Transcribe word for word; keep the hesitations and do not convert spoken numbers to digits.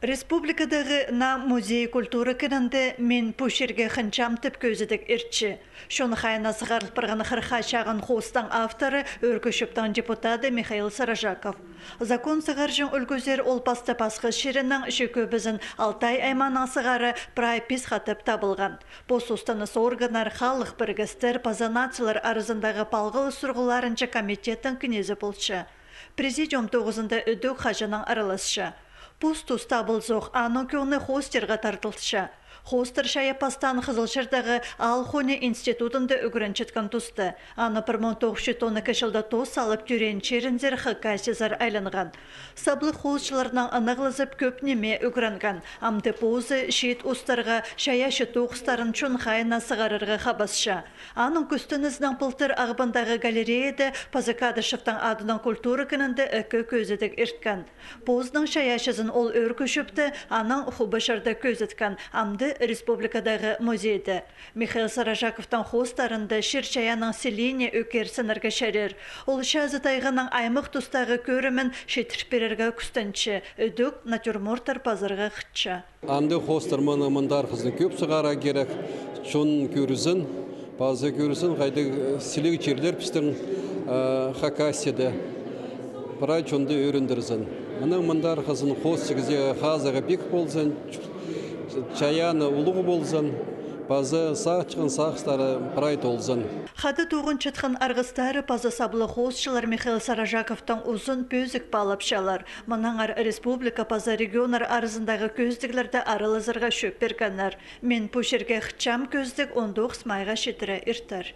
Республикадағы наа музей культура кінінде «Мин пу чирге хынчам» тіп кӧзідіг иртче. Чон хайына сығарыл парған хырыхха чағын хоостың авторы — Ӧӧркі Чӧптің депутады Михаил Сарыжаков. Закон сығарҷаң ӱлгӱзер ол пастап Асхыс чирінең, че кӧбізін Алтай аймаанаң сығара, прай пис хатап табылған. Пос устаныс органнар, халых пірігістер паза нациялар аразындағы палғалыс сурығларынҷа комитеттің кнезі полча. Президиум тоғызында ідӧк хаҷаннаң араласча. Пос туста ползох, аның кӧңні хоостирға тартылча. Хоостар чайап пастаан Хызылчардағы аал хони институтында ӱгренчеткен туста. Аны пір муң тоғыс чӱс он ікі чылда тоос салып, тӧреен чирінзер, хакасизер айланған. Саблығ хоосчыларнаң ынағлазып, кӧп ниме ӱгренген. Амды позы чиит устарға чайаачы тоғыстарын чон хайына сығарарға хабасча. Аның кӱстенізінең пылтыр Ағбандағы галереяда паза Кадышевтің адынаң культура кінінде ікі кӧзідіг ирткен. Позының чайаачызын ол Ӧӧркі Чӧпте, анаң Хубачарда кӧзіткен, амды республикадағы музейде. Михаил Сарыжаковтың хоостарында чир-чайаанның сілиине ӧкерсінерге чарир. Ол Чазы тайғаның аймах тустағы кӧрімін читіріп пирерге кӱстенче, ідӧк натюрморттар пазарға хынча. Андағ хоостар мыны мындар хызын кӧп сығара кирек. Чон кӧрзін, паза кӧрзін, хайдағ сіліг чирлер пістің, э, Хакасияда. Прай чонды ӧріндірзін. Мының мындар хызын хоос тігізерге хазығы пик ползын, чайааны улуғ ползын, паза сағынчатхан сағыстары прай толзын. Хада тоғынчатхан арғыстары паза саблығ хоосчылар Михаил Сарыжаковтың узын пӧзік паалапчалар. Мынаңар республика паза регионнар аразындағы кӧзідіглерде аралазарға чӧп пиргеннер. «Мин пу чирге хынчам» кӧзідіг он тоғыс майға читіре иртер.